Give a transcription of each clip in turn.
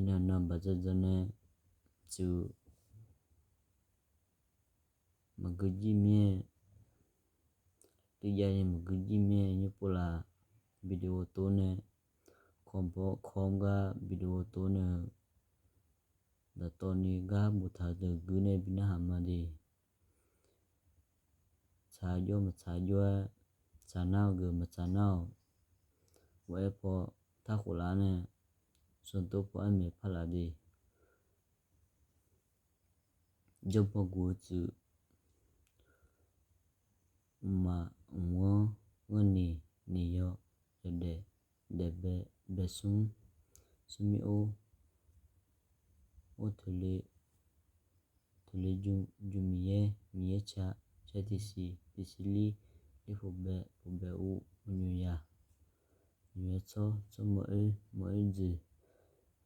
Nyob no npawg Txawj Ntxawg ne, txwm mas kwv Yij Miaj, twb yog mas kwv Yij Miaj nyob puag lawm, video tuaj ne, kho npov kho nkaj video tuaj ne, ntawm tod nws nkaj mus thawv ntawm kwv ne pib nab has mas tis, txhav yuav mas txhav yuav, txhav nab kws mas txhav nab, ua eb pov thab qhuv lav ne, xuas ntuj pov eb me phaj lav tis, Ncauj Npog kuv txwm mas ua nim, nim yog yog daim, daim npe xub, xub me ub, ub thwm li, thwm li yus Miv Yeb, Miv Yeb tsha, tsha tib si, tib si lib, lib puv npe, puv npe ub, ua nyuam yas, nyuam yas txhob, txhob mos ib, mos ib ntxwg,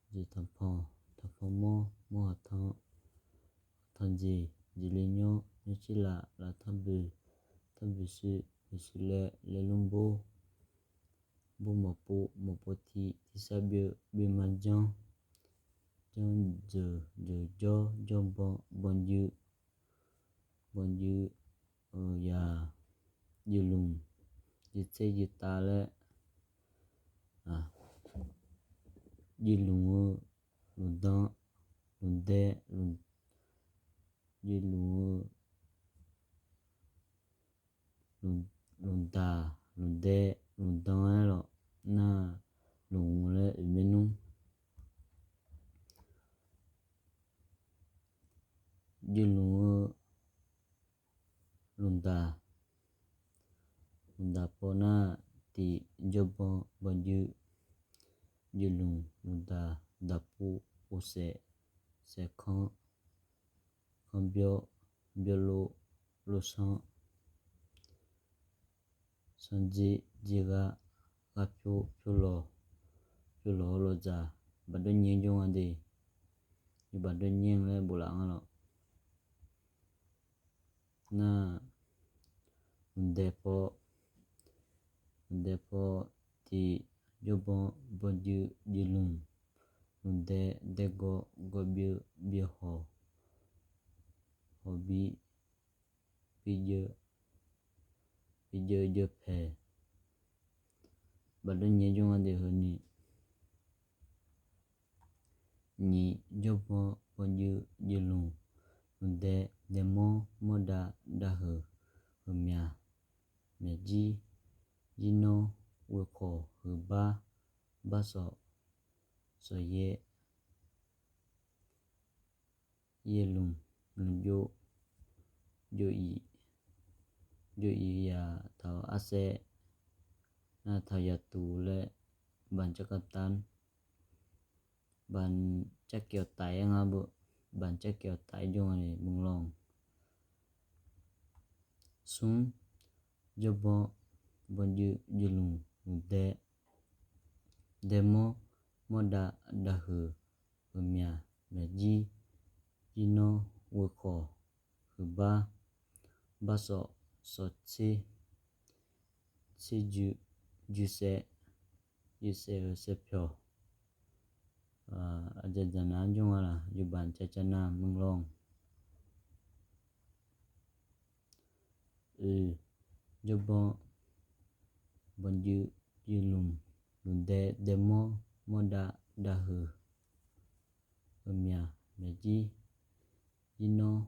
ntxwg thov phom, thov phom mob, mob hov thov, hov thov ntxim, ntxim li nyob, nyob tsib lam, lam thoj npws, thoj npws swm, npws swm le, le lub npub, npub mos puv, mos puv thim, thim xab npws, npws mas ncoob, ncoob ntxwg, ntxwg ncob, ncob npog, npog ncw, npog ncw, yam, ywg loos, ywg txheb ywg tas le, ywg loos, loos ntoo, loos nte, ywg loos, loos ntas, loos nte, loos ntoo los naj, loos le wm me nub, ywg loos, loos ntas, loos ntas pov naj, tim Ncauj Npog, Npog ncw, ywg loos, loos ntas, ntas puv, puv xev, xev khoob, khoob npyob, npyob luj, luj soob, soob ntxib, ntxib qa, qa pub, pub los, pub los los txas, npam dab nyeeb ncoo a tis, yus npam dab nyeeb le npaum lam los naj, loos nte pov, loos nte pov tim Ncauj Npog, Npog ncw, ywg loos, loos nte, nte nko, nko npyw, npyw hov, hov npib, npib ncawg, npib ncawg, ncawg phem, npam dab nyeeb ncoo a tis hwv nim, nyim Ncauj Npog, Npog ncw, ywg loos, loos nte, nte mob, mob da, da hwm, hwm mias, mias ntsib, ntsib nob, ua qhov hwv npab, npab xom, xom ye, ye loos, loos ncu, ncu yim, ncu yim yam thaum ab xev, naj thaum yam tus le, npam tsab kas tas, npam tsab kiaus tais, npam tsab kiaus tais ncoo li Moos Loos. Xub, Ncauj Npog, Npog ncw, ywg loos, loos nte, nte mob, mob da, da hwm, hwm mias, mias ntsib, ntsib nob, ua qhov hwv npab, npab xom, xom txhib, txhib ncw, ncw xev, ncw xev, xev pyog. Ntxawm nav ncoo lawm yus npam tsab cas nas Moos Loos. Wb, Ncauj Npog, Npog ncw, ywg loos, loos nte, nte mob, mob da, da hwm, hwm mias, mias ntsib, ntsib nob,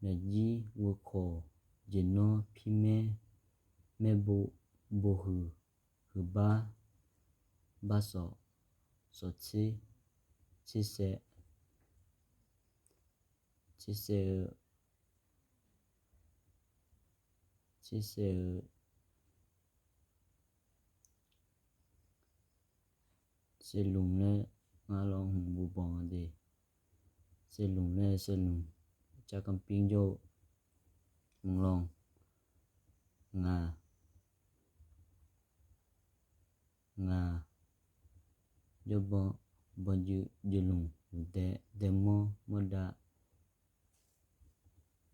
mias ntsib ua qhov, ces nob phib meb, meb npu, npu hwm, hwm npab, npab xom, xom txhib, txhib xev, txhib xev, txhib xev, xev loos le, nqa los hwm npu pov tis, xev loos le xev loos, tsab kas pib ncauj Moos Loos, nqa, nqa, Ncauj Npog, Npog ncw, ywg loos, loos nte, nte mob, mob da,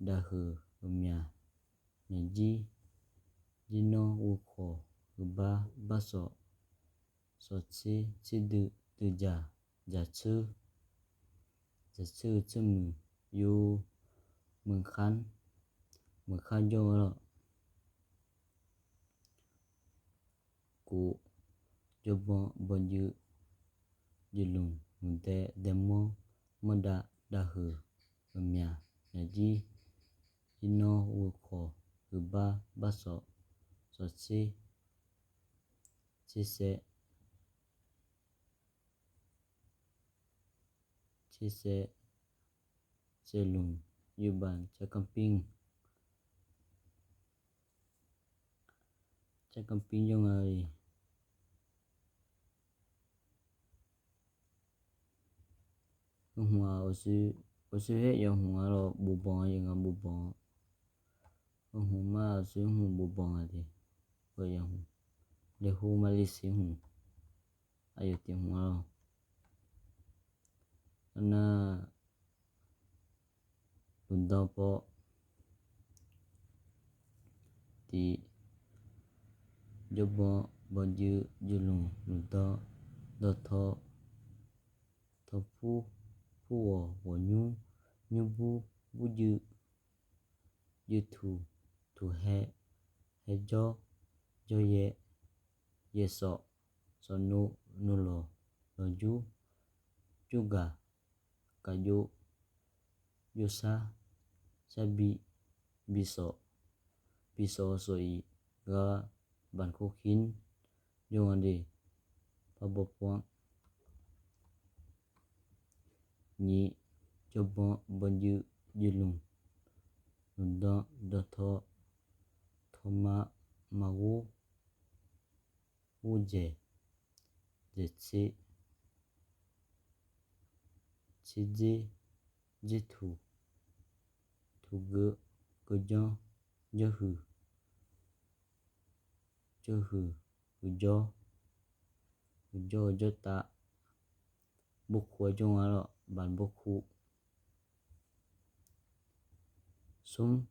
da hwm, hwm mias, mias ntsib, ntsib nob, ua qhov hwv npab, npab xom, xov txhib, txhib dw, dw cas, cas txhwb, cas txhwb, txhwb mws, yus mws qhab, mws qhab ncauj los. Kuv cov npog npog ncw, ncw loos, nws nte nte mob, mob da da hwm, mias mias cib, cib nob, ua qhov, hwm npab npab xov, xov txhib, txhib xev, txhib xev, xev loos, ywj npas, tsab kab pib, tsab kab pib ncoo li. Wb hu, ua xwb thiab yog hu los npu npo, yeej nqa npu npo. Wb hu mas xwb hu npu npo tias, ua yog hu, li hu mas li xwb hu, yog tias hu los na, lus nto pom tim, cov npog npog ncw, ncw loos, lus nto, nto tho, tho pub, pub uas, uas nyub, nyub npub, npub ncw, ncw thum, thum he, he cob, cob ye, ye xom, xom nu, nu los, los cub, cub nkag, nkag cu, cu sab, sab npi, npi xom, npi xom, xom yim, nqa npas khuv khib, yooj li pab npog puab. Nyiv, cov npog npog ncw, ncw loos, loos nto, nto tho, tho mas, mas gub, gub ntses, ntses txhib, txhib ntxib, ntxib thum, thum kaw, kaw cob, cob hwm, cob hwm, hwm cob, hwm cob, cob tas, npog khuv coj los npas npog khuv. Xoob,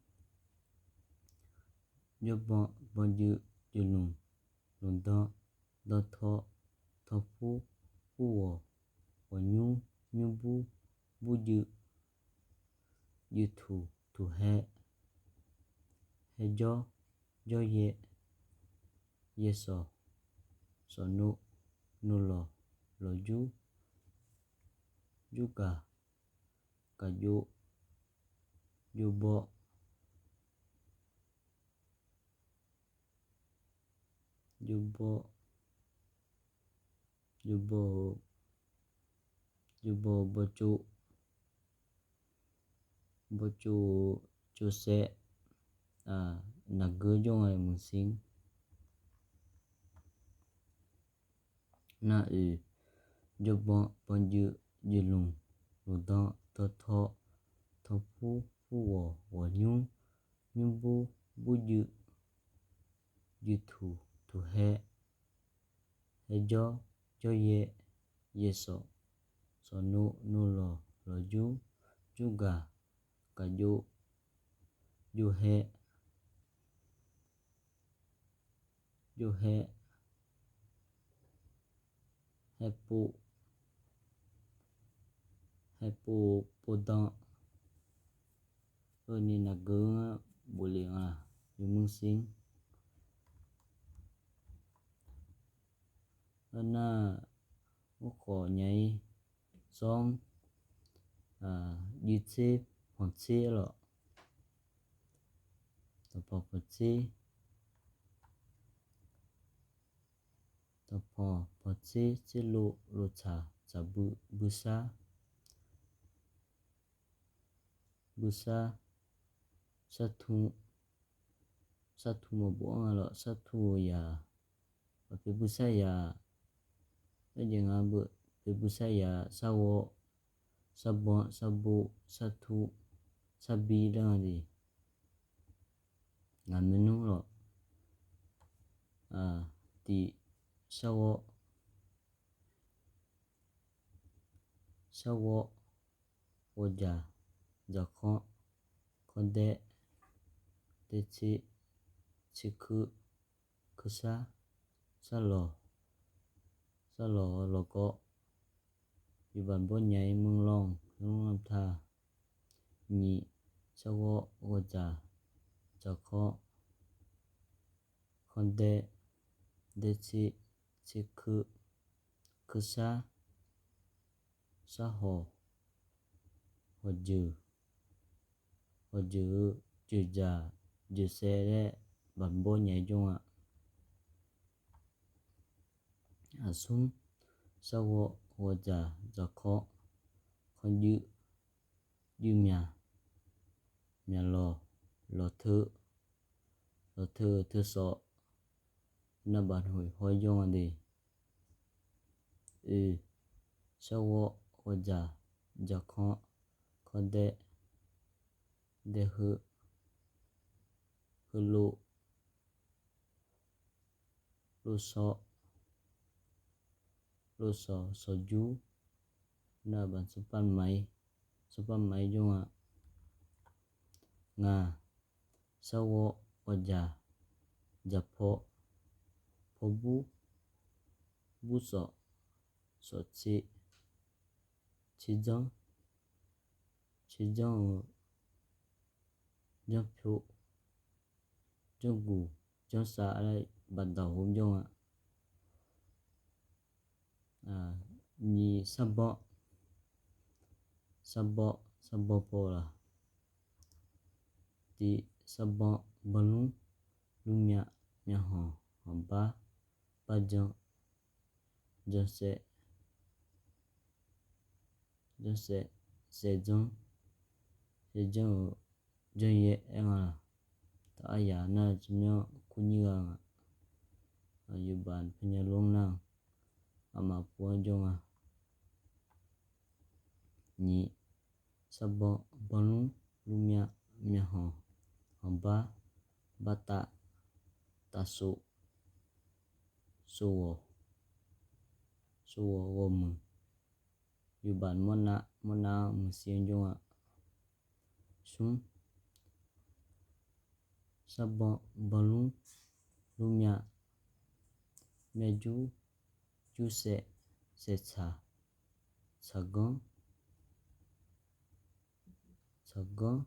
cov npog npog ncw, ncw loos, loos nto, nto tho, tho pub, pub uas, uas nyub, nyub npub, npub ncw, ncw thum, thum he, he cob, cob ye, ye xom, xom nu, nu los, los cub, cub nkag, nkag cu, cu npog, cu npog, cu npog, cu npog, npog cu, npog cu, cu xev, nas nkawd yooj mws xeeb. Nas wm, cov npog npog ncw, ncw loos, loos nto, nto tho, tho pub, pub uas, uas nyub, nyub npub, npub ncw, ncw thum, thum he, he cob, cob ye, ye xom, xom nu, nu los, los cub, cub nkag, nkag cu, cu he, cu he, he pu, he pu, pu nto, nim nas nkawd npaum li, yus mws xeeb. Nas, ub qhov nyaiv xoob, ncw txhib, phom txhib los, tau phom phom txhib, tau phom phom txhib, txhib lu, lu txham, txham npw, npw sab, npw sab, sab thu, sab thu mas npaum los sab thu yam, peb npw sab yam, ces peb npw sab yam, sab uas, sab npog, sab npu, sab thu, sab npi dab li, nas me nub los, tim sab uas, sab uas, ua cas, ntxas khob, khob nteb, teb txhib, txhib khwb, khwb sab, sab los, Taj los los koj, yus bam npob nyaiv meej looj lub laj thaj. Nyim, sab huab ua cas, cas khob, khob deb, deb txhib, txhib khwb, khwb sab, sab hos, hos jwm, hos jwm, jwm cas, jwm xes deb, bam npob nyaiv coob a. Xub, sab huab ua cas, cas khob, khob ywb, ywb mias, mias los, los thwb, los thwb, thwb xos, naj bam hwm hob yooj a ntej. W, sab huab ua cas, cas khob, khob deb, deb hwb, hwb lub, lub xob, lub xos, xos yub, naj bam xub paj maiv, xub paj maiv yooj a. Nga, sab huab ua cas, cas phob, phob bub, bub xos, xos txhib, txhib ntxoob, txhib ntxoob, ntxoob plhu, ntxoob nkus, ntxoob xa, bam ntaus huv ncooj a. Nyim, sab npob, sab npob, sab npob pab los, tim sab npob, npob lub, lub miam, miam hos, hos npab, npab ntxoog, ntxoog xes, ntxoog xes, xes ntxoog, xes ntxoog, ntxoog yeb a. Tau ab yam no tsis nyob kuj nyiaj a, yus bam pheej nyob lub naj, a mas puab ncooj a. Nyim, sab npob, npob lub, lub miam, miam hos, hos npab, npab tam, tam xu, xu, xu ua, ua mws, yus bam muab nab, muab nab mws xi ncooj a. Xub, sab npob, npob lub, lub miam, miam yub, yub xes, xes txha, txha nkoob, txha nkoob,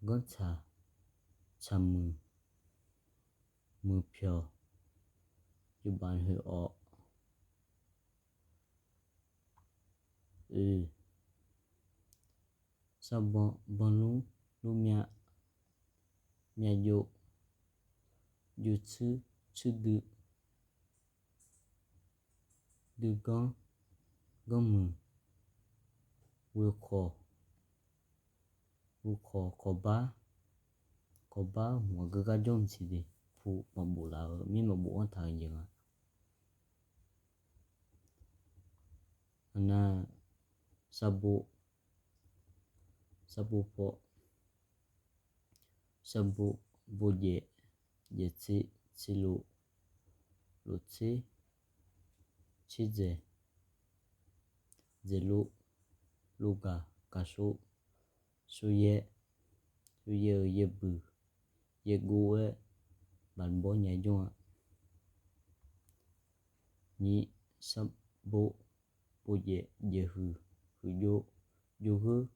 nkoob txha, txha mws, mws phios, yus bam hwm os. W, sab npob, npob lub, lub miam, miam yus, yus txhwb, txhwb dw, dw nkoob, nkoob mws, ua qhov, ua qhov, qhov npab, qhov npab mus kab kab coob ntxiv li, phu mas bum lawm, mib mas bum ob thav ncees a. Na, sab npu, sab npu pom, sab npu, npu yem, yem txhib, txhib lus, lus txhib, txhib ntxes, ntxes lus, lus kav, kav sub, sub yeb, sub yeb, yeb npws, yeb nkuj, bam npob nyaiv ncooj. Nyib, sab npu, npu yem, yem hwm, hwm yub, yub hwb,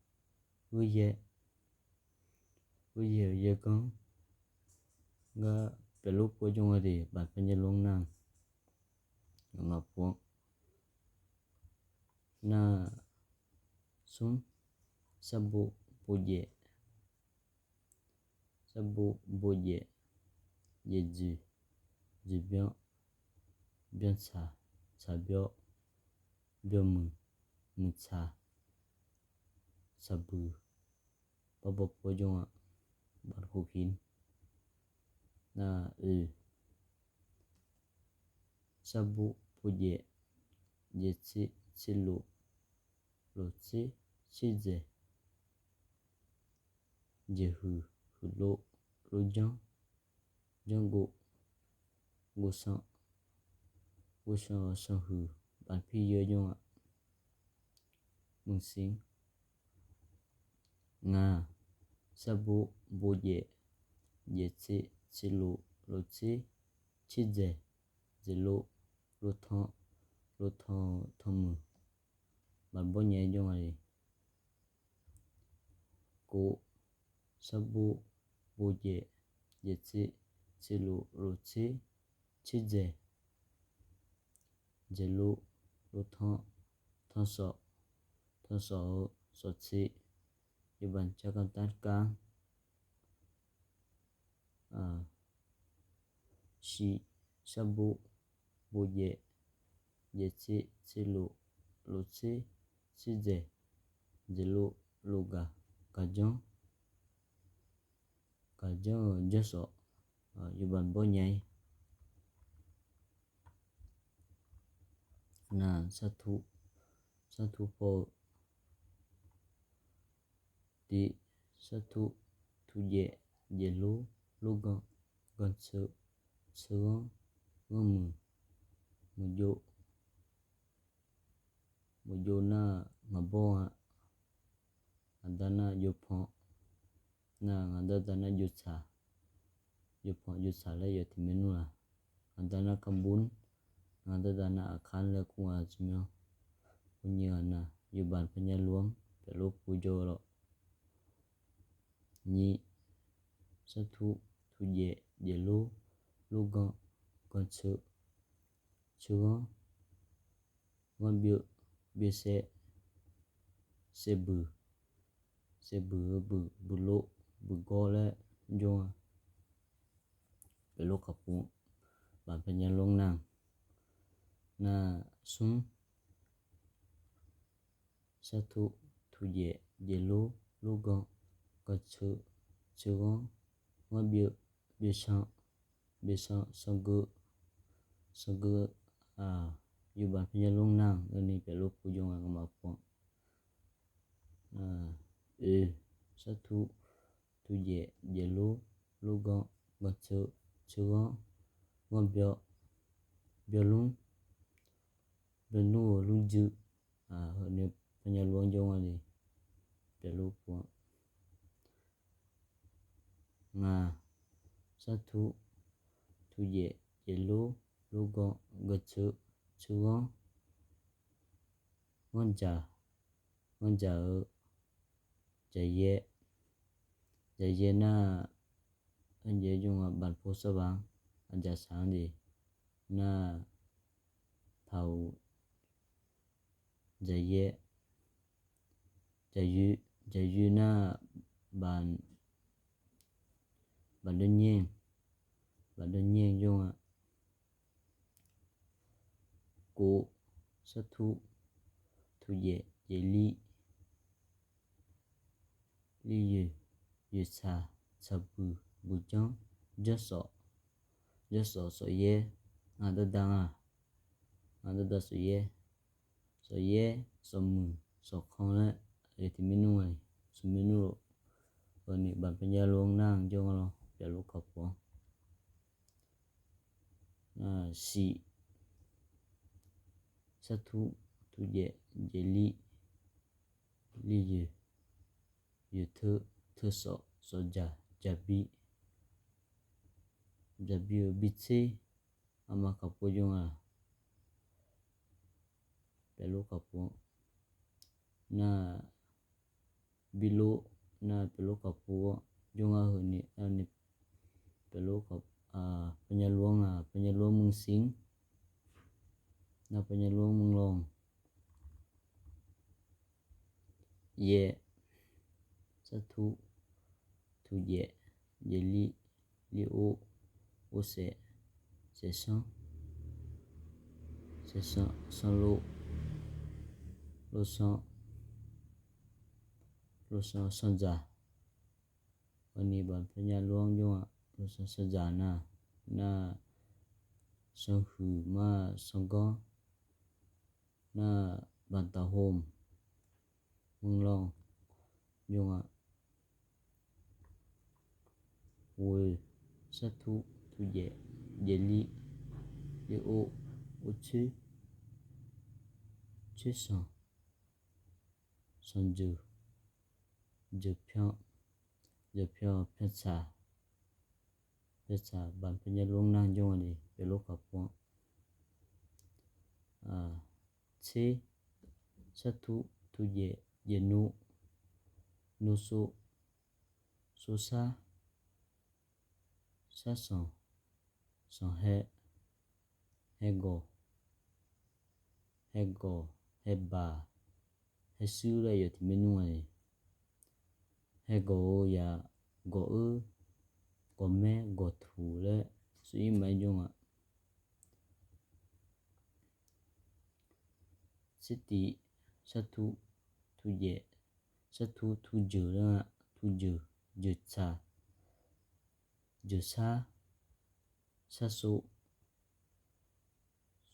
hwb yeb, hwb yeb, yeb koob, nkab pem lub puab ncooj a tis bam peb ncej lub naj, mas puab. Na, xub, sab npu, npu yem, sab npu, npu yem, yem ntxwg, ntxwg npyob, npyob txha, txha npyob, npyob mws, mws txha, txha npws, pab pab puab ncooj, bam khuv kiv. Na, w, sab npu, npu yem, yem txhib, txhib lus, lus txhib, txhib ntxes, ntses hwm, hwm lub, lub ncoob, ncoob nkuj, nkuj soo, nkuj soo, soo hwm, bam phij yeb ncooj, mws xiv. Nga, sab npu, npu yem, yem txhib, txhib lus, lus txhib, txhib ntxes, ntxes lus, lub thoob, lub thoob, thoob mws, npam npob nyaiv ncoo li. Kuv, sab npu, npu yem, yem txhib, txhib lus, lus txhib, txhib ntses, ntses lub, lub thoob, thoob xom, thoob xom, xom txhib, yus npam caj kab tab kaab. Sim, sab npu, npu yem, yem txhib, txhib lus, lus txhib, txhib ntses, ntses lub, lus nkas, nkas coob, nkas coob, ntsob xom, yus npam npob nyaiv. Na, sab thu, sab thu phau tiv, sab thu, thu yem, yem lub, lub nkoog, nkoog txhw, txhw goob, goob mws, mws cu, mws cu na, npam npob, npam ntab na, cu phom na, npam ntab ntab na, cu txham, cu phom cu txham le yog tim me nub lawm. Npam ntab na, kab npub, npam ntab ntab na, a khab le kuj tsis me, kuj nyiam na, yus npam phab nyaj luab pem lub puv ncoo los. Nyib, sab thu, thu yem, yem lub, lub nkoog, nkoog txhw, txhw goob, goob npia, npia xeb, xeb npws, xeb npws, npws, npws lub, npws nkob le ncoo pem lub qhov puv, npam phab nyaj luab naag. Na, xub, sab thu, thu yem, yem lub, lub nkoog, nkoog txhw, txhw goob, goob npia, npia xoo, npia xoo, xoo nkw, xoo nkw, yus npam phab nyaj luab naag, ni pem lub puv ncoo mas puv. Sab thu, thu yem, yem lub, lub nkoog, nkoog txhw, txhw goob, goob npia, npia lub, npia nub, lub ntsw, ni phab nyaj luab ncoo li pem lub puv. Nga, sab thu, thu yem, yem lub, lub nkoog, nkoog txhw, txhw goob, goob ntsa, goob ntsa, ntsa ye, ntsa ye na, nce yooj npam phu xab vaav, ntsa xaav li na, phau ntsa ye, ntsa yw, ntsa yw na, npam dab nyeej, npam dab nyeej yooj. Kuv, sab thu, thu yem, yem li, li ywg, ywg txha, txha npws, npws coob, ntsob xom, ntsob xom, xom yeb, nga dab da, nga dab da xom yeb, xom yeb, xom mws, xom qhoo le, yog tim me nub, xom me nub, nim npam phab nyaj luab naag ncoo los pem lub qhov puv. Xim, sab thu, thu yem, yem li, li ywg, ywg thw, thw xom, xom ntsag, ntsag npib, ntsag npib, npib txhib, a mas qhov puv yooj pem lub qhov puv na, npib lub na, pem lub qhov puv yooj hwm ni, pem lub, phab nyaj luab, phab nyaj luab Moos Xeeb, na phab nyaj luab Moos Loos. Yem, sab thu, thu yem, yem li, li ub, ub xeem, xeem xoob, xeem xoob, xoob lub, lub xoob, lub xoob, xoob ntxas. Ua nim npam phab nyaj luab yooj, lub xoob, xoob ntxas na, na, xoob hwm mas xoob nkob, na, npam tau hom, Moos Loos yooj. Ua, sab thu, thu yem, yem li, li ub, ub txhib, txhib xoob, xoob ntsws, ntsws phoob, ntsws phoob, phoob txha, phoob txha, npam phab nyaj luab naag yooj li pem lub qhov puv. Txhib, sab thu, thu yem, yem nu, nu xu, xu sab, sab xoom, xoom he, he nkaus, he nkaus, he npas, he xwb lawm yog tim me nub. He nkaus yam nkaus wb, nkaus me, nkaus thu lawm xwb ib me ncoo. Txhib tim, sab thu, thu yem, sab thu, thu ywm, thu ywm, ywm txha, ywm sab, sab xu,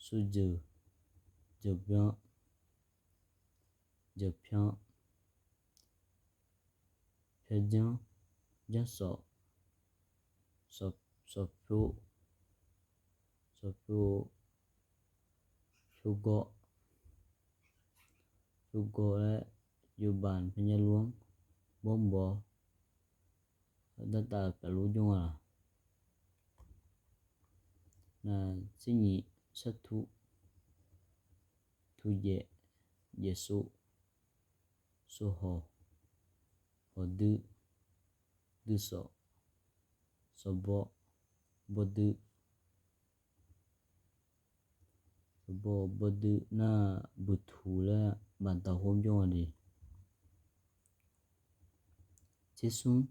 xu ywm, ywm pyo, ywm pyo, pyo joob, joob xom, xom pyo, xom pyo, pyo nkaus, pyo nkaus lawm yus npam pheej nyob luab, npab npov, tab tas pem lub ncoo. Txhib nyim, sab thu, thu yem, yem xu, xu hos, hos dwb, dwb xom, xom npov, npov dwb, npov, npov dwb na, npws thu lawm npam tau hub ncoo li. Txhib xub,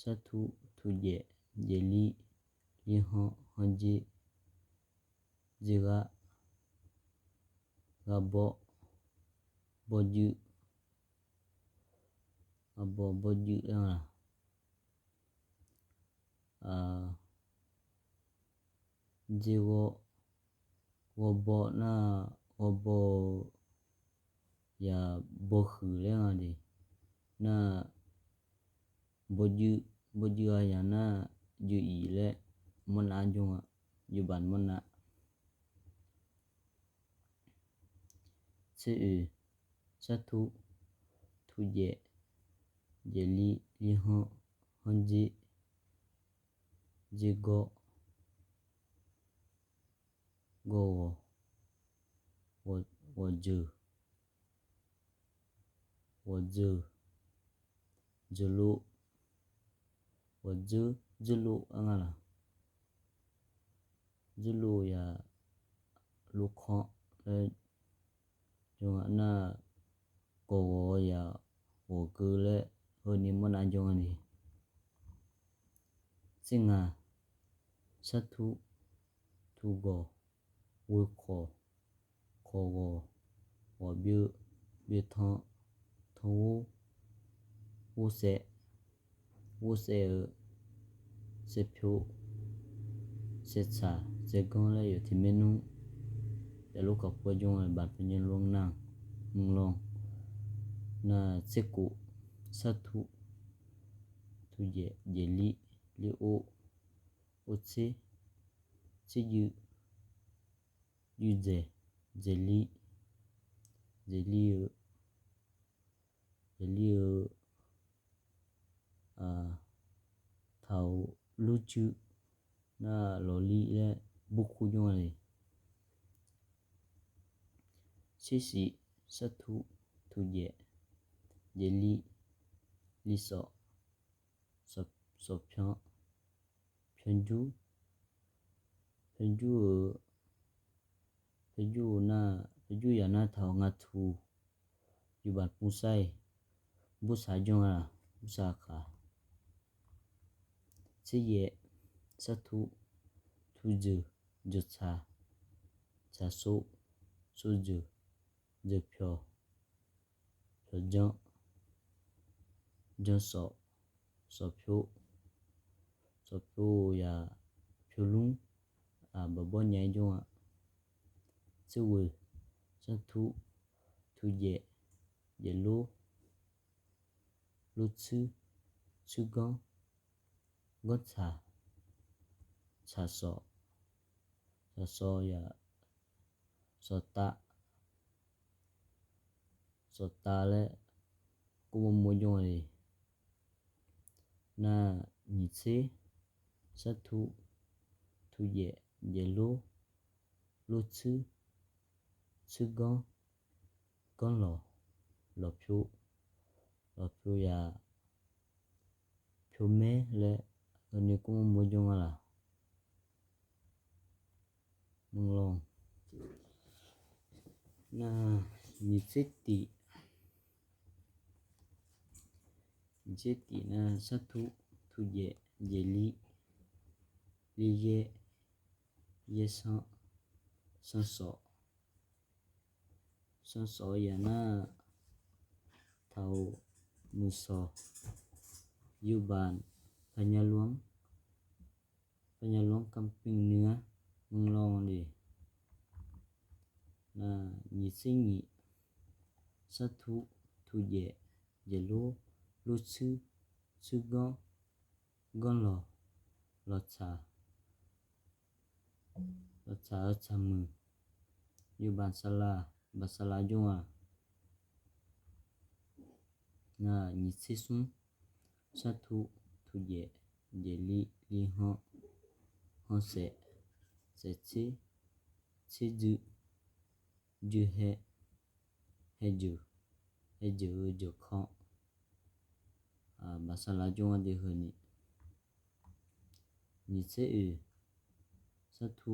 sab thu, thu yem, yem li, li ho, ho nce, nce ga, ga npov, npov ywm, ga npov, npov ywm na. Nce go, go npov na, go npov yam npog hwm li li na, npog ywm, npog ywm yam na, ywm yim lawm, muab na ncoo, yus npam muab na. Txhib w, sab thu, thu yem, yem li, li ho, ho nce, nce go, go, go ywm, go ywm, ywm lub, go ywm, ywm lub a nga las, ywm lub yam lub khob lawm, zoo na, go go yam go kws lawm, hwj ni muab na ncoo li. Txhib nga, sab thu, thu go, w qho, qho go, go npyw, npyw tho, tho ub, ub xe, ub xe, xe pyo, xe txha, xe koob lawm yog tim me nub. Yam lub kom puab ncoo npam pheej nyob luab na, moog loo na. Txhib kuv, sab thu, thu yem, yem li, li ub, ub txhib, txhib ywm, ywm ntxes, ntxes li, ntxes li, ntxes li, thaum lub tswb na, los li lawm, npog kub ncoo li. Txhib xim, sab thu, thu yem, yem li, li xom, xom pyo, pyo ncuj, pyo ncuj, pyo ncuj na, pyo ncuj yam na thaum nga thu, yus npam pub xaij, npub xav ncoo, npub xav qhav. Txhib yem, sab thu, thu ywm, ywm txha, txha xub, xub ywm, ywm pyo, pyo nco, nco xom, xom pyo, xom pyo yam pyo lub, npam npob nyaiv ncoo. Txhib w, sab thu, thu yem, yem lub, lub txhwb, txhwb koob, koob txha, txha xom, txha xom yam xom ta, xom ta lawm, kuj muaj muaj ncoo li. Na, nyuam txhib, sab thu, thu yem, yem lub, lub txhwb, txhwb koob, Koob Los, Los Phu, Los Phu yam Phu Meb le, nws kuj muaj muaj yooj lawm. Mloog, Nyiv Txhiab Tim, Txhiab Tim na, Sab Thu, Thu Yem, Yem Li, Li Yeb, Yeb Xoob, Xoob Xov, Xoob Xov yam na, thaum Mws Xos, Yus Npas, Phaj Nyab Luab, Phaj Nyab Luab Kas Peej Nuab, Mloog li. Nyiv Txhiab Nyim, Sab Thu, Thu Yem, Yem Lub, Lub Txhwb, Txhwb Koob, Koob Los, Los Txhas, Los Txhas, Txhas Mws, Yus Npas Xas Las, Npas Xas Las Yooj. Nyiv Txhiab Xoob, Sab Thu, Thu Yem, Yem Li, Li Hoob, Hoob Xes, Xes Txhiab, Txhiab Ntxwg, Ntxwg Hej, Hej Ntxwg, Hej Ntxwg, Ntxwg Khob, Npas Xas Las Yooj Tis Hwm ni. Nyiv Txhiab Wm, Sab Thu,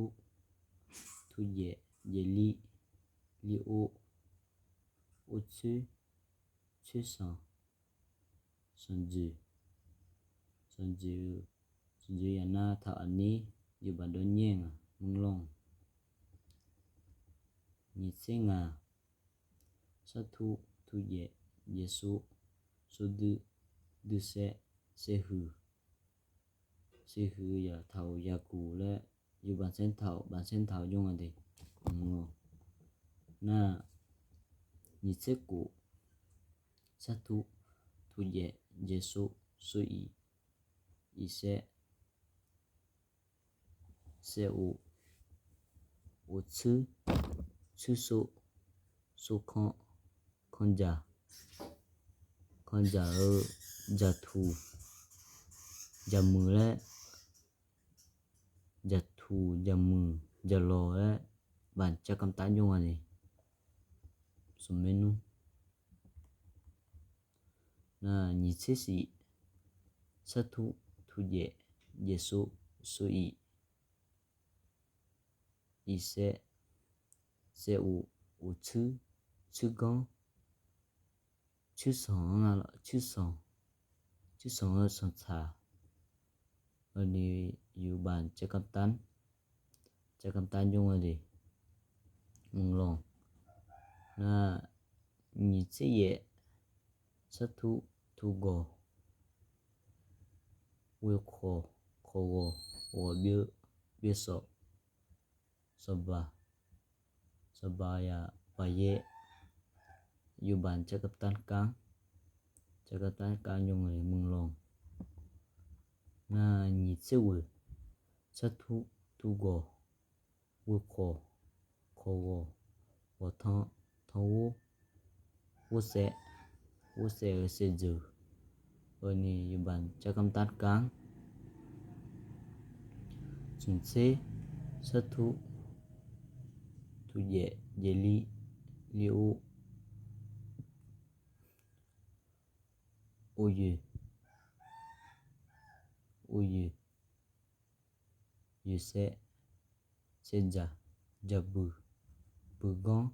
Thu Yem, Yem Li, Li Ub, Ub Txhwb, Txhwb Xos, Xos Ntxwg, Xos Ntxwg, Xos Ntxwg yam na, thaum As Neb, Yus Npas Dov Nyeej, Mloog. Nyiv Txhiab Ngas, Sab Thu, Thu Yem, Yem Xub, Xub Ntxwg, Ntxwg Xeb, Xeb Hwm, Xeb Hwm yam thaum Yas Kus le, Yus Npas Xeeb Thaum, Npas Xeeb Thaum Yooj Tis Hwm. Na, Nyiv Txhiab Kuv, Sab Thu, Thu Yem, Yem Xub, Xub Im, Im Xeb, Xeb Ub, Ub Txhwb, Txhwb Xub, Xub Khob, Khob Ncas, Khob Ncas, Ncas Thus, Ncas Mws le, Ncas Thus, Ncas Mws, Ncas Los le, Npas Caj Kab Tab Yooj Tis Hwm. Nyiv Txhiab Xis, Sab Thu, Thu Yem, Yem Xub, Xub Im, Im Xeb, Xeb Ub, Ub Txhwb, Txhwb Koob, Txhwb Xos, Txhwb Xos, Txhwb Xos, Xos Txhas, Yus Npas Caj Kab Tab, Caj Kab Tab Yooj Tis Hwm. Mloog. Na, Nyiv Txhiab Yem, Sab Thu, Thu Kos, Wi Qhos, Qhos Kos, Kos Biab, Biab Xos, Xos Npas, Xos Npas yam Npas Yeb, Yus Npas Caj Kab Tab Kaab, Caj Kab Tab Kaab Yooj Tis Hwm. Mloog. Na, Nyiv Txhiab Vwm, Sab Thu, Thu Kos, Vwm Qhos, Qhos Kos, Kos Thoob, Thoob Vub, Vub Xeb, Vub Xeb, Xeb Ntxwg, Yus Npas Caj Kab Tab Kaab. Xoom Txheb, Sab Thu, Thu Yem, Yem Li, Li Ub, Ub Ywg, Ub Ywg, Ywg Xeb, Xeb Ntxas, Ntxas Pw, Pw Koob,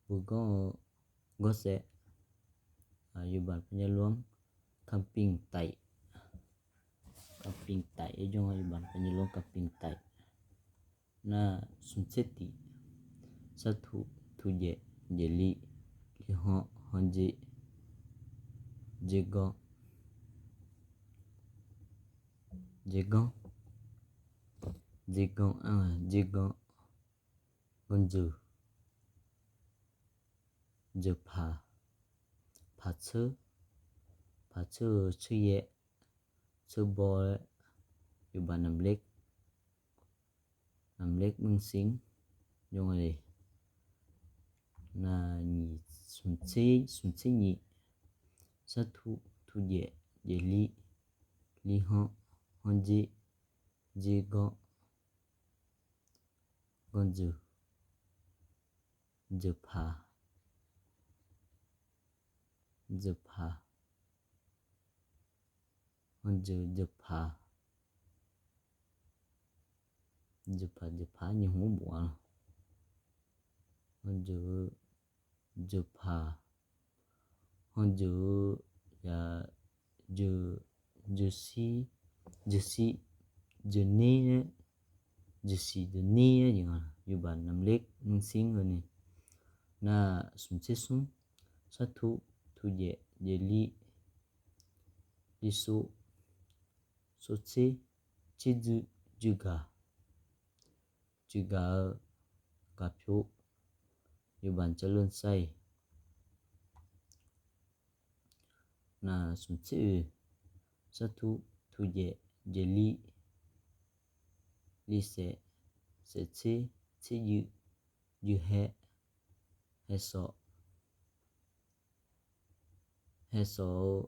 Pw Koob, Nkoob Xeb, Yus Npas Phaj Nyab Luab Khaj Peej Taim, Khaj Peej Taim, Yus Npas Phaj Nyab Luab Khaj Peej Taim. Na, Xoom Txheb Tim, Sab Thu, Thu Yem, Yem Li, Li Hoob, Hoob Ntxwg, Ntxwg Nkoob, Ntxwg Nkoob, Ntxwg Nkoob, Ntxwg Nkoob, Nkoob Ntxwg, Ntxwg Phas, Phas Txhwb, Phas Txhwb, Txhwb Yem, Txhwb Npo, Yus Npas Nam Leb, Nam Leb Meej Xeeb, Yooj Tis. Na, Xoom Txheb, Xoom Txheb Nyim, Sab Thu, Thu Yem, Yem Li, Li Hoob, Hoob Ntxwg, Ntxwg Nkoob, Nkoob Ntxwg, Ntxwg Phas, Ntxwg Phav, ho Ntxwg, Ntxwg Phav, Ntxwg Phav, Ntxwg Phav nyias huv npuav los, ho Ntxwg, Ntxwg Phav, ho Ntxwg, yam, Ntxwg, Ntxwg Xib, Ntxwg Xib, Ntxwg Neb, Ntxwg Xib, Ntxwg Neb, yus npas nam leb neej xeeb ni. Na xoom txhiab xub, sab thu, thu yem, yem li, li xu, xu txhib, txhib ntxw, ntxw gam, ntxw gam, gam phu, yus npas tsa laj xais. Na xoom txhiab w, sab thu, thu yem, yem li, li xem, xem txhib, txhib ywm, ywm he, he xom, he xom,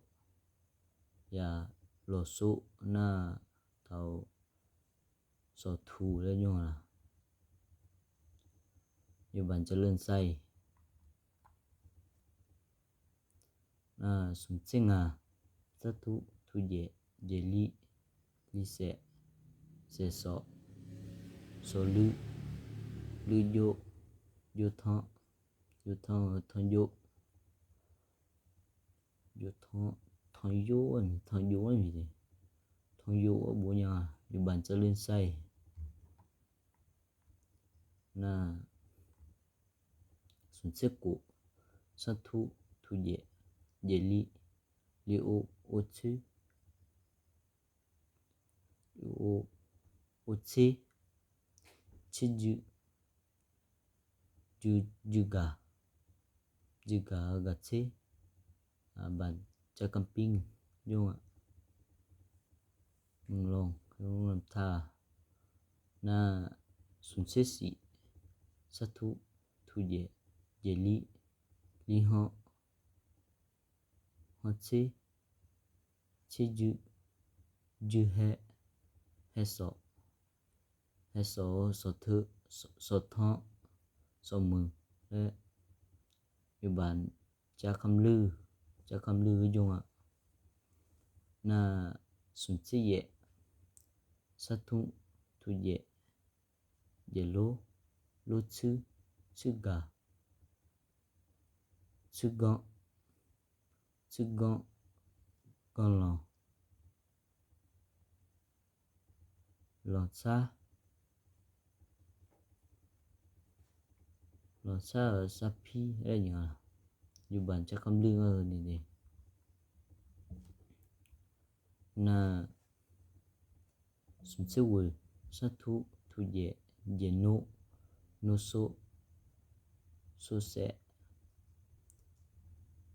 yam, los xu, na tau xom thu lawm nyuj, yus npas tsa laj xais. Xoom txhiab nga, sab thu, thu yem, yem li, li xem, xem xom, xom lwb, lwb ncu, ncu thoob, ncu thoob, thoob ncu, ncu thoob, thoob ncu, thoob ncu, thoob ncu ua npaum nyuj, yus npas tsa laj xais. Na xoom txhiab kuv, sab thu, thu yem, yem li, li u, u txhib, u, u txhib, txhib ntxw, ntxw gam, ntxw gam, gam txhib, npas tsa kaj pib nyuj, loo, loo thaj. Na xoom txhiab xim, sab thu, thu yem, yem li, li ho, ho txhib, txhib ntxw, ntxw he, he xom, he xom, xom thw, xom thoob, xom mws, yus npas tsa kaj lwj, tsa kaj lwj nyuj. Na xoom txhiab yem, sab thu, thu yem, yem lub, lub txhib, txhib gam, txhib nkoob, txhib nkoob, nkoob loo, loo txhab, loo txhab, xab phib, yus npas tsa kaj lwj ni. Na xoom txhiab w, sab thu, thu yem, yem nu, nu xu, xu xem,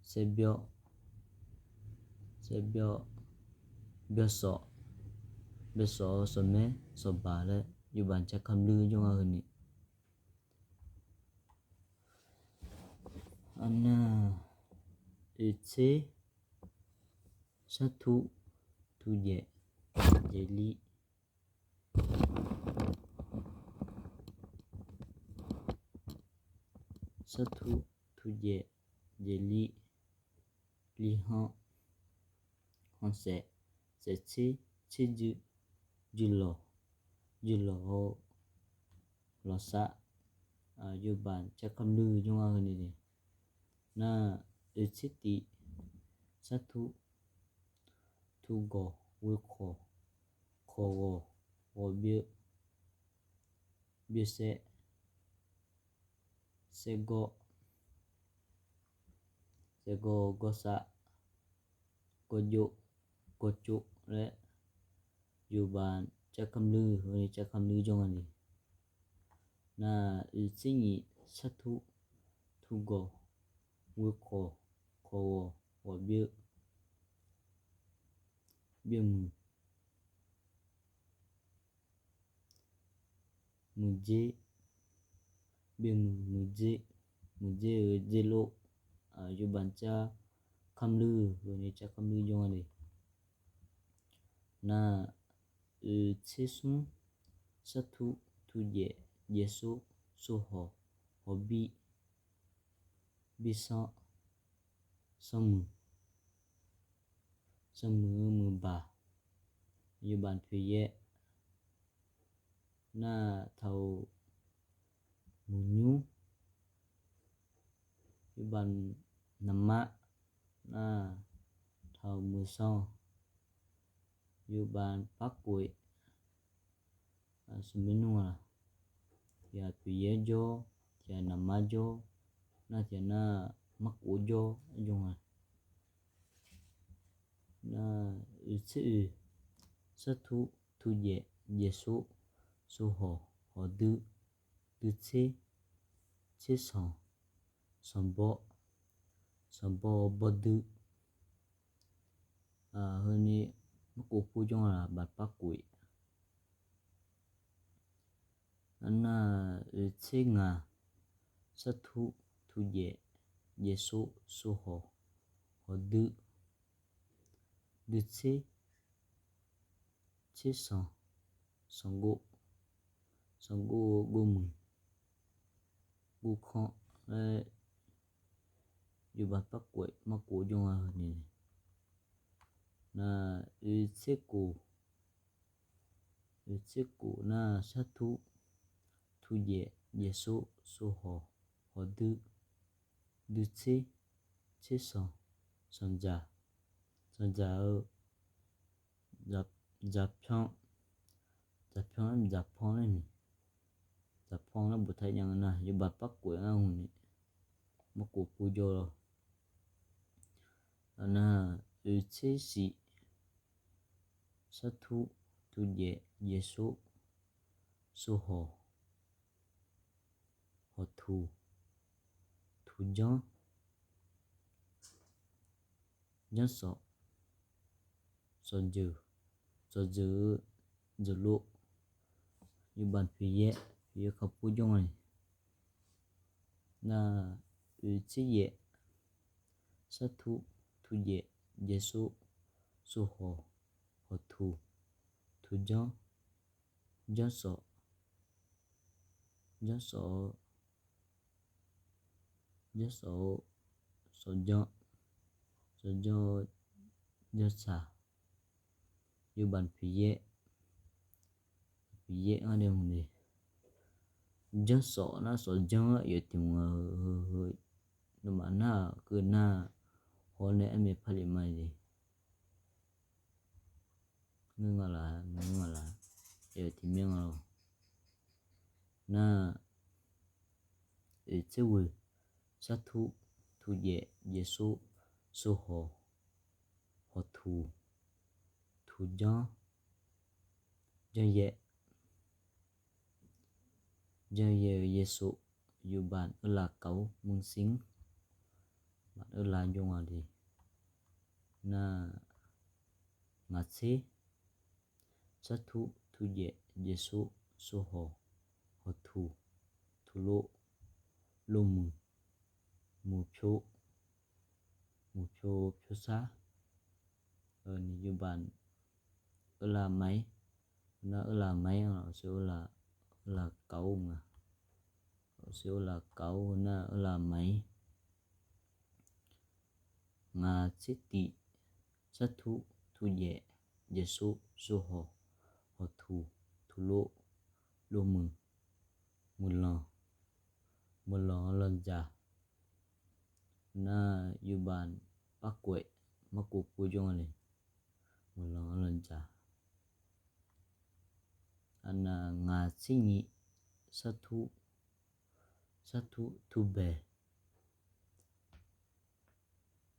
xem npio, xem npio, npio xom, npio xom, xom me, xom npas lawm, yus npas tsa kaj lwj nyuj ni. Na w txhiab, sab thu, thu yem, yem li, sab thu, thu yem, yem li, li ho, ho xem, xem txhib, txhib ntxw, ntxw los, ntxw los, los xab, yus npas tsa kaj lwj nyuj ni. Na w txhiab ti, sab thu, thu gos, w qhos, qhos gos, gos npio, npio xem, xem nkoj, xem nkoj, nkoj xab, nkoj ncu, nkoj cu lawm, yus npas tsa kaj lwj, tsa kaj lwj nyuj ni. Na w txhiab yim, sab thu, thu gos, w qhos, qhos gos, gos npio, npio mws, mws ntxeb, npio mws, mws ntxeb, mws ntxeb, ntxeb loj, yus npas tsa kaj lwj, tsa kaj lwj nyuj ni. Na w txhiab xub, sab thu, thu yem, yem xu, xu hos, hos npij, npij xob, xob mws, Sab mws, mws npas, yuav npas phim yem, naj thaum mws nyub, yuav npas nas mab, naj thaum mws xoog, yuav npas pab kuim, sab mws nub, ces phim yem ncob, ces nas mab ncob, naj ces naj mab kuav ncob zoo. Txhib w, sab thuv, thuv yem, yem xub, xu hos, hos dw, dw txhib, txhib xoog, xoog npob, xoog npob, npob dw. Hwm ni, mab kuav pub coob los npas pab kuim. Naj txhib nga, sab thuv, thuv yem, yem xub, xu hos, hos dw, dw txhib, txhib xoog, xoog nkuj, xoog nkuj, nkuj mws, nkuj khoom, yuav npas pab kuim, mab kuav coob ni. Naj txhib ku, txhib ku, naj sab thuv, thuv yem, yem xub, xu hos, hos dw, dw txhib, txhib xoog, xoog ntsa, xoog ntsa, ntsa phoo, ntsa phoo, ntsa phoo ne, ntsa phoo na, npaum Thaib Nyab na, yuav npas pab kuim na, hwm ni, mab kuav pub coob los. Naj txhib xis, sab thuv, thuv yem, yem xub, xu hos, hos thuv, thuv ntsob, ntsob xov, xov ntxwv, xov ntxwv, ntxwv luj, yuav npas phim yem, phim yem kho pub coob li. Naj txhib yem, sab thuv, thuv yem, yem xub, xu hos, hos thuv, thuv ntsob, ntsob xov, ntsob xov, ntsob xov, xov ntsob, xov ntsob, ntsob txha, yuav npas phim yem, phim yem, ntsob xov na, xov ntsob yuav tis mus, nws mas naj kwj naj, hov ne, me phaj li mas li, nws mas lawm, nws mas lawm, yuav tis miab los. Naj txhib w, sab thuv, thuv yem, yem xub, xu hos, hos thuv, thuv ntsob, ntsob yem, ntsob yem, yem xub, yuav npas wb las kauv mws xeeb, npas wb las ncoo li. Naj nga txhib, sab thuv, thuv yem, yem xub, xu hos, hos thuv, thuv luj, luj mws, mws phua, mws phua, phua xab, nws yuav npas wb las maiv, naj wb las maiv, wb las kauv, wb las kauv, naj wb las maiv. Nga txhib tim, sab thuv, thuv yem, yem xub, xu hos, hos thuv, thuv luj, luj mws, mws loog, mws loog los ntsa, naj yuav npas pab kuim, mab kuav pub coob li, mws loog los ntsa. Nga txhib nyim, sab thuv, sab thuv, thuv npes,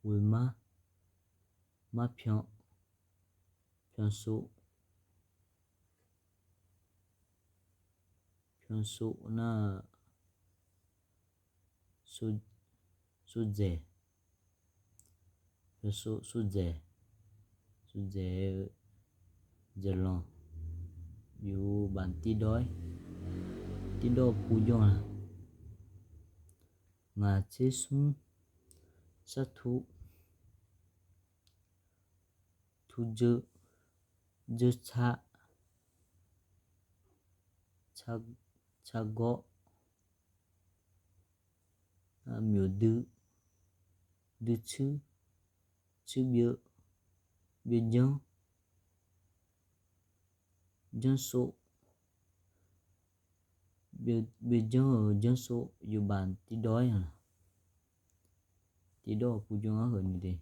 w mab, mab phoo, phoo xub, phoo xub na, xub ntxes, phoo xub, xub ntxes, xub ntxes, ntxes loog, yuav npas tib dob, tib dob pub coob. Nga txhib xub, sab thuv, thuv ntswb, ntswb txhab, txhab nkob, me nyuam dw, dw txhwb, txhwb npiab, Biaj Joob, Joob Xub, Biaj Joob, Joob Xub, Yus Npas tib dob, tib dob kuj coob hawm nws tes.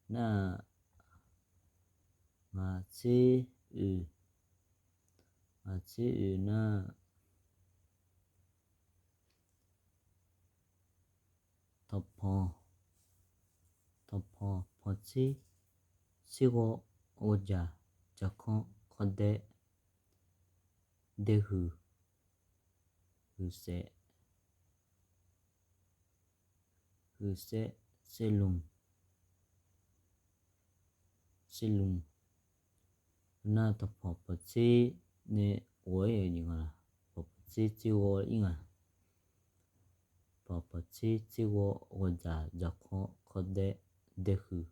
Na, Mas Txib Wm, Mas Txib Wm na, Thov Phom, Thov Phom, Phom Txib, Txib Ua, Ua Cas, Cas Khoob, Khoob Deb, Dej Hwm, Hwm Xev, Hwm Xev, Xev Loos, Xev Loos. Na Thov Phom, Phom Txib ne, ua ib, Phom, Phom Txib, Txib Ua ib nga, Phom, Phom Txib, Txib Ua, Ua Cas, Cas Khoob, Khoob Deb, Dej Hwm,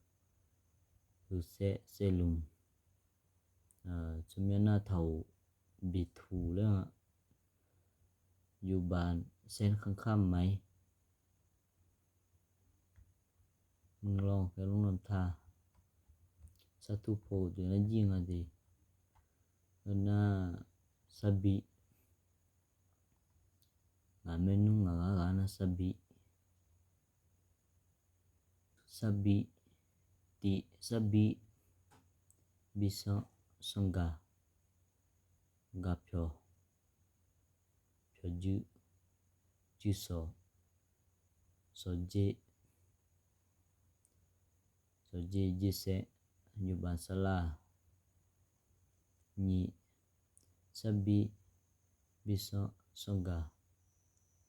Hwm Xev, Xev Loos. Txuas miab na thaum Npis Thum lawm, Yus Npas Xeeb Khaj Khaj Maiv, Meej Looj, Kev Looj Looj Thaj, Xab Thuj Phoo, tus na Yij Nga Tis, na Xab Npis, Ngas Mej Nub, Ngas Gab Gab na Xab Npis, Xab Npis Tim, Xab Npis, Npis Xoo, Xoo Nkas, Nkas Phos, Phos Ncw, Ncw Xos, Xos Nce, Xos Nce, Nce Xeeb, Yus Npas Xab Laj, Nyim, Xab Npis, Npis Xoo, Xoo Nkas,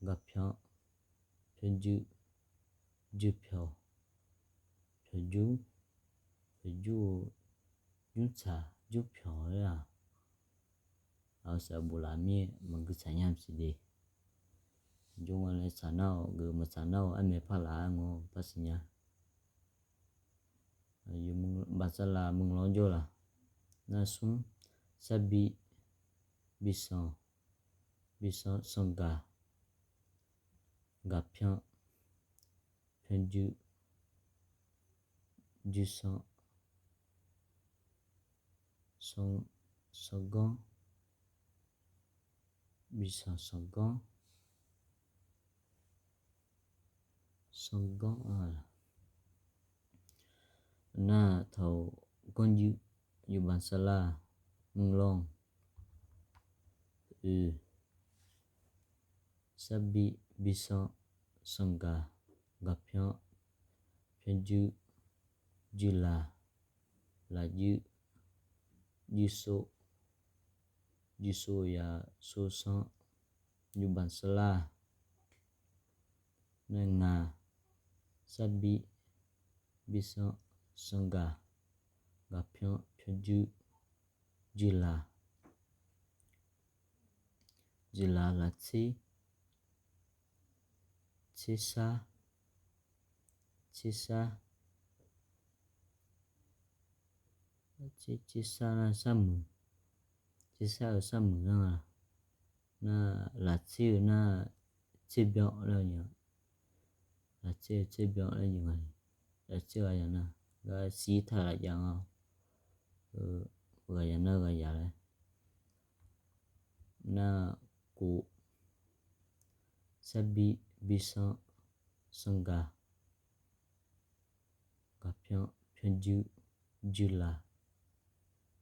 Nkas Phos, Phos Ncw, Ncw Phos, Phos Ncub, Phos Ncub, Ncub Txhas, Ncub Phos. Xav npus lam mej mas kws txhais nyaj xim tes. Ncoo le txhais na, kws mas txhais na ab me phaj las ngo pab xim nyaj. Yus Npas Xab Laj, Meej Looj Ncauj Las, na Xoob, Xab Npis, Npis Xoo, Npis Xoo, Xoo Nkas, Nkas Phos, Phos Ncw, Ncw Xoo, Xoo, Xoo Nkoob, Npis Xoo, Xoo Nkoob, Xoo Nkoob. Na thaum Nkoob Ncw, Yus Npas Xab Laj, Meej Looj, Xab Npis, Npis Xoo, Xoo Nkas, Nkas Phos, Phos Ncw, Ncw Las, Las Ncw, Ncw Xoo, Ncw Xoo, Yas Xoo Xoob, Yus Npas Xab Laj, na Ngas, Xab Npis, Npis Xoo, Xoo Nkas, Nkas Phos, Phos Ncw, Ncw Las, Ncw Las, Las Txhib, Txhib Xab, Txhib Xab, Txhib Xab na Xab Mws, Txhib Xab, Xab Mws na, na Las Txhib na, Txhib Npoo le, Las Txhib, Txhib Npoo le, Las Txhib Vaj Yas na, Xib Thaj Vaj Yas, Vaj Yas na, Vaj Yas le. Na Kuv, Xab Npis, Npis Xoo, Xoo Nkas, Nkas Phos, Phos Ncw, Ncw Las,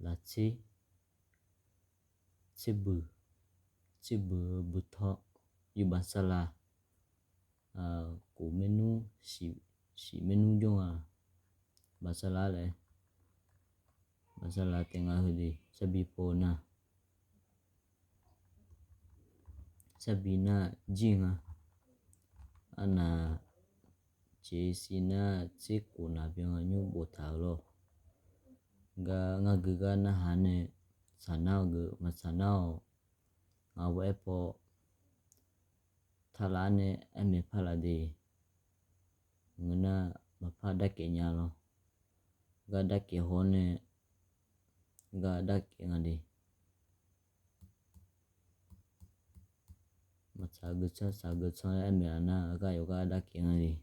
Las Txhib, Txhib Npws, Txhib Npws, Npws Thoj, Yus Npas Xab Laj, Kuv Mej Nub, Sim Mej Nub Ncoob, Npas Xab Laj le, Npas Xab Laj tes Ngas Hwm Tis, Xab Npis Phos na, Xab Npis na Yij Nga, a na, ces xis na Txhib Kuv na Pia Nyuj Npus Tham los, nkawd Ngas Kws Kab Nab Hav ne, txhais na kws mas txhais na, Ngas Ua Eb Pov, Thaj Laj ne, ab me phaj las tes, nkawd na mas phaj dab kev nyas los, nkawd dab kev hov ne, nkawd dab kev Ngas Tes, mas txhais kws txhob, txhais kws txhob ab me las na, nkawd yuav nkawd dab kev Ngas Tes.